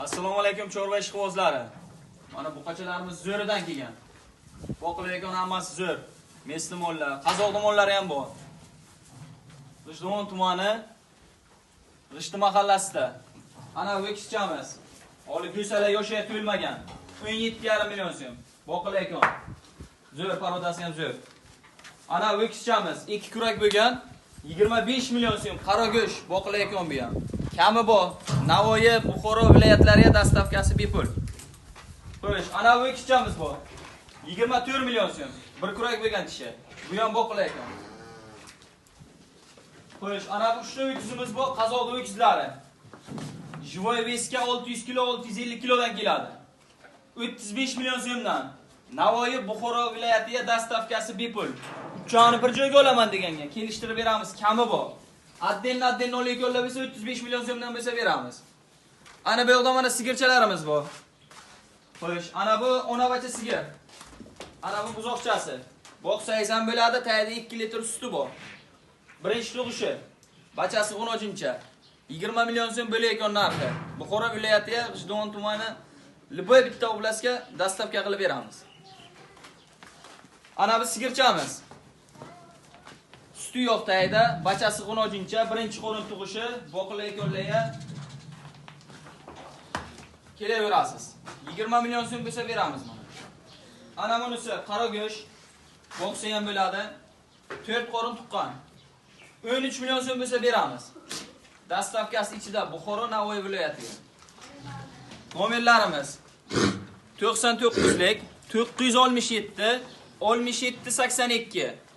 Assalomu alaykum chorva ishqibozlari. Mana buqachalarimiz zo'ridan kelgan. Boqilayotgan hammasi zo'r. Mesli mollar, qozoq mollari ham bor. G'ijduvon tumani G'ishti mahallasida. Ana o'kizchamiz. Hali go'sala yoshiga to'lmagan. 17,5 million so'm. Boqilayotgan. Zo'r, parodasi ham zo'r. Ana o'kizchamiz 2 kurak bo'lgan 25 million so'm qora go'sht boqilayotgan bu ham. Kami bor. Navoiy, Buxoro viloyatlariga dastavkasi bepul. Xo'sh, ana o'kizchamiz bor. 24 million so'm. Bir kurak bo'lgan tishi. Bu ham boqilayotgan. Xo'sh, ana bu 3 ta o'kizimiz bor, qozoq o'kizlari. Живой вес ga 600 kilo, 650 kilodan keladi. 35 million so'mdan. Navoiy, Buxoro viloyatiga dastavkasi bepul. Uchani bir joyga olaman deganga kelishtirib beramiz, kami bor. Adden olayotganlar bo'lsa 35 million so'mdan bo'lsa beramiz. Ana bu yoqda mana sigirchalarimiz bor. Xo'sh, ana bu onabacha sigir. Ana bu buzoqchasi. Boqsangiz ham bo'ladi, tagida 2 litr suti bor. Birinchi tug'ishi. Bachasi g'unojincha. 20 million so'm bo'layotgan narxi. Buxoro viloyatiga, G'ijduvon tumani Liboy bitta oblastga dastavka qilib beramiz. Ana bu sigirchamiz. Suti yo'q tagida, bachasi g'unojincha, birinchi qorin tug'ishi, boqilayotganlarga kelaverasiz. 20 million so'm bo'lsa beramiz mana. Ana bunisi qora go'sht, boqsa ham bo'ladi. 4 qorin tuqqan. 13 million so'm bo'lsa beramiz. Dastavkasi ichida Buxoro, Navoiy viloyatiga. Nomerlarimiz 99lik 967 67 82.